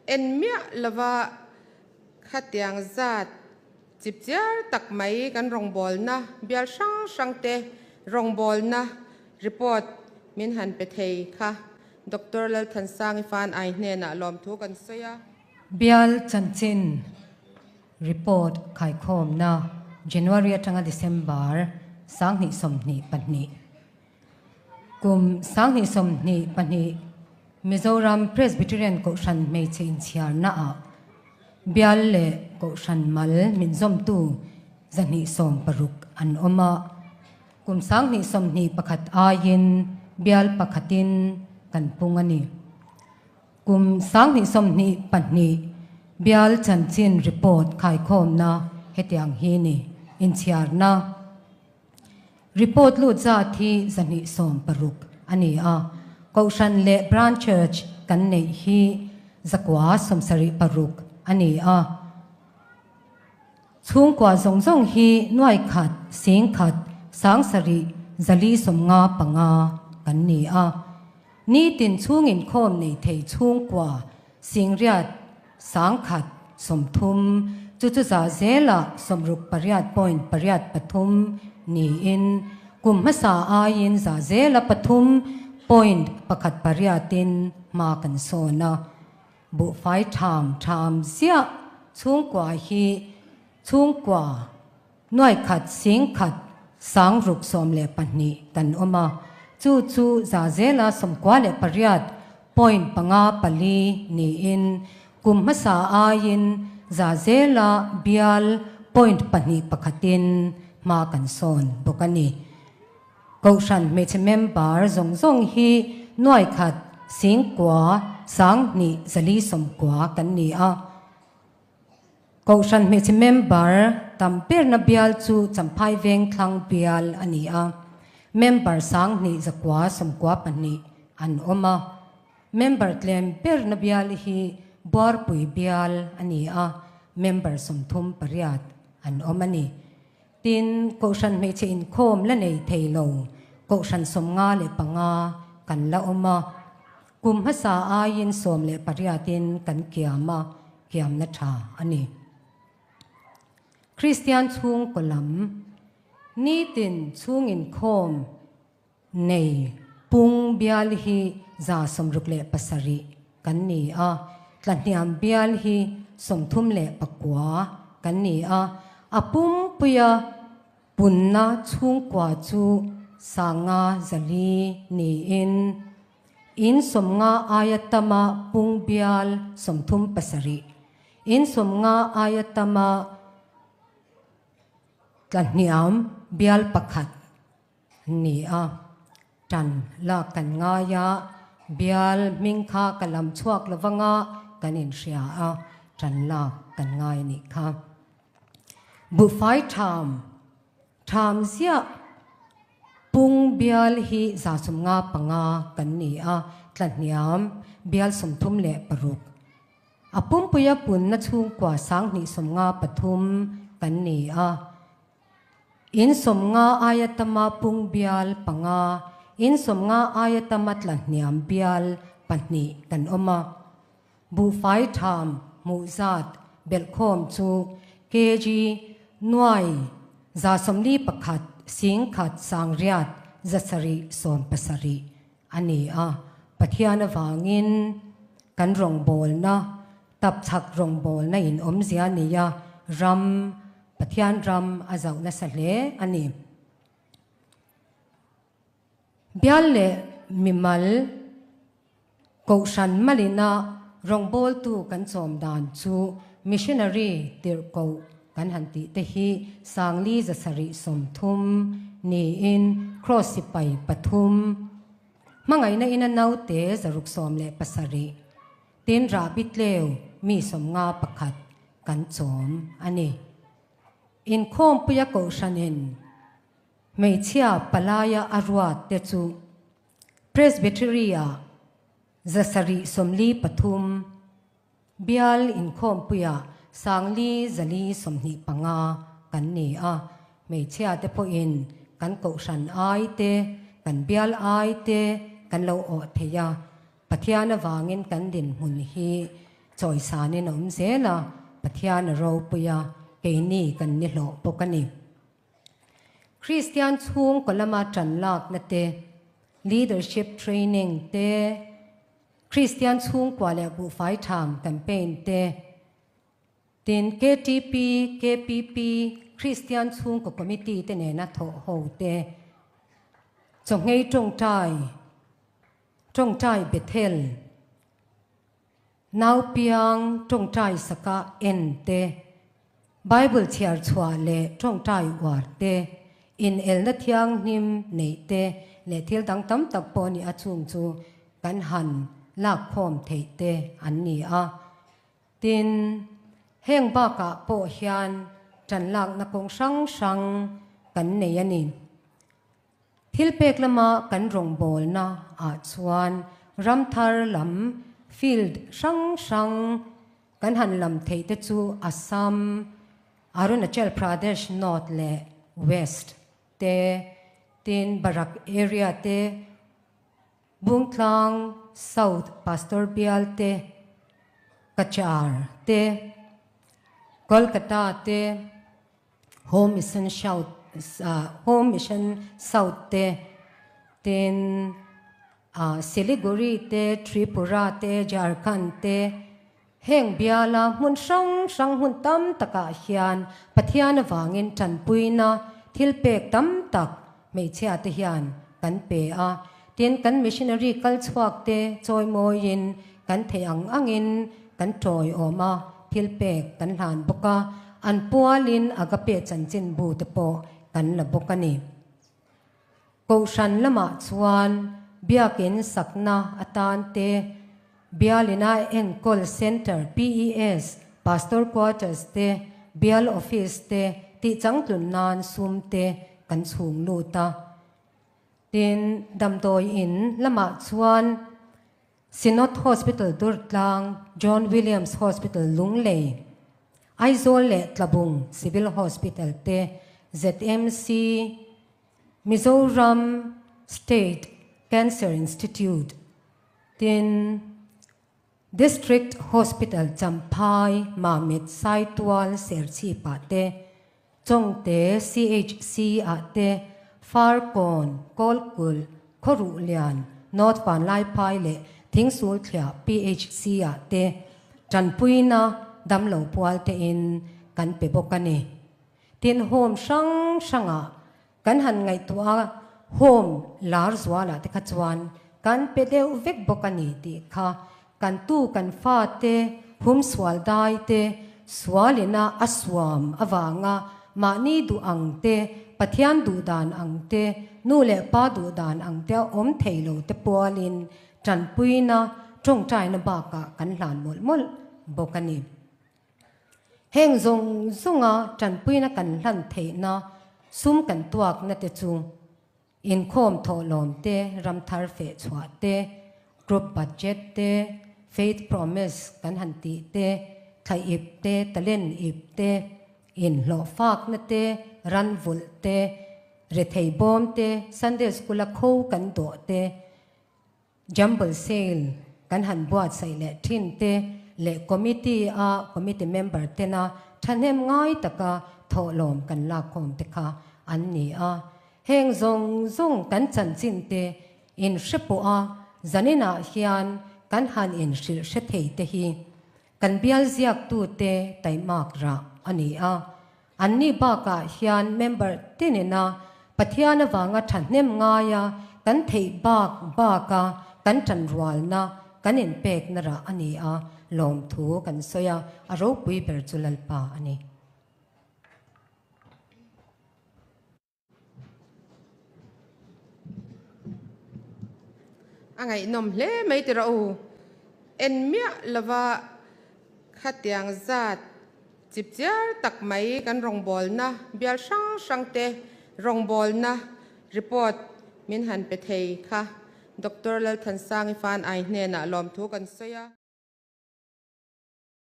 en miah lova khatiang zat chipchiar tak mai kan rawngbawlna bial hrang hrangte rawngbawlna report min han pe thei kha Doctor Lalthansangi Fan Ai hnenah lawmthu kan sawi a. Bial chanchin report khaikhawmna January atanga December 2022. Kum 2022 Mizoram Presbyterian Kohhran hmeichhe inchhiarnaah bial leh Kohhran mal min zawmtu 260 an awm a. Kum 2021 aiin bial pakhatin kan pung a ni. Kum 2022 bial chanchin report khaikhawmna hetiang hi ni. Inchhiarna report lut zat hi 260 a ni a. Kohhran leh Branch Church kan neih hi 976 a ni a. Chhungkua zawng zawng hi nuai khat, sing khat, 7,495 kan ni a. Nitin chhung inkhawm nei thei chhungkua 8,130 chu chu za zela 68.83 niin kum hmasa aiin za zela 3.18 in hma kan sawn a. Buhfai tham tham ziah chhungkua hi chhungkua nuai khat sing khat 612 kan awm a. Chu chu za zela 98.54 niin kum hmasa aiin za zela bial point 2.1 in hma kan sawn bawk a ni. Kohhran hmeichhe member zawng zawng hi nuai khat sing kua 2,490 kan ni a. Kohhran hmeichhe member tam berna bial chu Champhai Veng Thlang bial a ni a. Member 2,192 an awm a. Member tlem berna bial hi Buarpui bial a ni a. Member 38 an awm a ni. Tin, Kohhran hmeichhe inkhawm la nei thei lo Kohhran 55 kan la awm a. Kum hmasa aiin 18 in kan kiam a, kiamna tha a ni. Kristian chhungkaw lam nitin chhung inkhawm nei pung bial hi 67 kan ni a. Tlahniam bial hi 39 kan ni a. A pumpuia punna chhungkua chu 504 niin in 50 aia tama pung bial 37, in 50 aia tama tlahniam bial 1 ni a. Tan lak kan ngai a, bial hming kha ka lam chhuak lovanga kan inhria a, tan lak kan ngai a nih kha. Buhfai tham tham ziah pung bial hi 55 kan ni a, tlahniam bial 36. A pumpuia punna chhungkua 2,053 kan ni a. In 50 aia tama pung bial 5, in 50 aia tama tlahniam bial 2 kan awm a. Buhfai tham hmuh zat belhkhawm chu kg nuai 141 1,000 8,770 a ni a. Pathian avangin kan rawngbawlna tapchhak rawngbawlna in awmzia nia ram Pathian ram a zauh nasa hle a ni. Bial leh mimal Kohhran malina rawngbawltu kan chawm dan chu missionary tirhkoh kan han tih te hi 4,730 niin Cross sipai 3, hmangaihna ina naute 617, tin rahbi tleu mi 51 kan chawm a ni. Inkhawmpuia Kohhranin hmeichhia palaia a ruat te chu Presbytery-ah 743, bial inkhawmpuiah 4,425 kan ni a. Hmeichhia te pawhin kan Kohhran ai te, kan bial ai te kan lo awh thei a. Pathian avangin kan dinhmun hi Chawisanin a awm zel a, Pathian a ropui a, keini kan ni hlawh bawk a ni. Kristian chhungkaw lama ṭan lakna te, leadership training te, Kristian chhungkua leh buhfai ṭham campaign te, tin KTP, KPP, Kristian chhungkaw committee te nena thawh ho te, chawngei ṭawngṭai, ṭawngṭai Bethel, Naupiang ṭawngṭai saka en te, Bible chhiar chhuah leh ṭawngṭai uar te, inelna thianghlim neih te leh thil dang tam tak pawh nih a chung chu kan han lakkhawm theih te an ni a. Tin, heng bakah pawh hian ṭan lakna kawng hrang hrang kan nei a ni. Thilpek lama kan rawngbawlna ah chuan ramthar lam field hrang hrang kan han lam theih te chu Assam, Arunachal Pradesh North leh West te, tin Barak area te, Bungtlang South Pastor bial te, Cachar te, Kolkata te, Home Mission South Home Mission South te, tin Siliguri te, Tripura te, Jharkhand te, heng biala hmun hrang hrang hmun tam takah hian Pathian avangin tanpuina thil pek tam tak hmeichhia te hian kan pe a. Tin, kan missionary kal chhuak te chawimawiin kan theih ang angin kan tawiawm a, thil pek kan hlan bawk a, an pualin Agape chanchinbu te pawh kan la bawk a ni. Kohhran lamah chuan biakin sakna atan te, Bialina enkawl Centre, PES, Pastor Quarters te, Bial Office te tihchangtlun nan sum te kan chhung lut a. Tin, damdawi in lamah chuan Synod Hospital Durtlang, John Williams Hospital Lunglei, Aizawl leh Tlabung Civil Hospital te, ZMC, Mizoram State Cancer Institute, tin, District Hospital Champhai, Mamit, Saitual, Serchhip-ah te, Chawngte CHC-ah te, Farkawn, Kawlkulh, Khawruhlian, North Vanlaiphai leh Thingsulthliah PHC-ah te tanpuina damlo pual tein kan pe bawk a ni. Tin, home hrang hrangah Kan han ngaihtuah a, home lar zualah te kha chuan kan pe deuh vek bawk a ni tih kha kan tu kan fate hum sual dai te sualina a suam avanga mahni duh ang te, Pathian duh dan ang te, nu leh pa duh dan ang te a awm thei lo te pualin tanpuina tawngtaina bakah kan hlan mawlh mawlh bawk a ni. Heng zawng zawnga tanpuina kan hlan theihna sum kan tuakna te chu inkhawm thawhlawm te, ramthar feh chhuah te, group budget te, faith promise kan han tih te, thla ip te, talent ip te, inhlawhfakna te, ran vulh te, rethei bawm te, Sunday school-a kho kan dawh te, Jumble sale kan han buatsaih leh thin te leh committee a committee member tena thahnem ngai taka thawhlawm kan lakkhawm te kha an ni a. Heng zawng zawng kan chanchin te in hre pawh a zaninah hian kan han inhrilh hre thei te hi kan bial ziaktute taimak rah a ni a. Anni bakah hian member tinina Pathian avanga thahnem ngaia kan theih bak baka kan tanrualna kan inpekna rah a ni a, lawmthu kan sawi a, a ropui ber chu Lalpa a ni. A ngaihnawm hle mai ti rawh u. En miah lova khatiang zat chipchiar tak mai kan rawngbawlna bial hrang hrang te rawngbawlna report min han pe thei kha Doctor Lalthansangi Fan Ai hnenah lawmthu kan sawi a.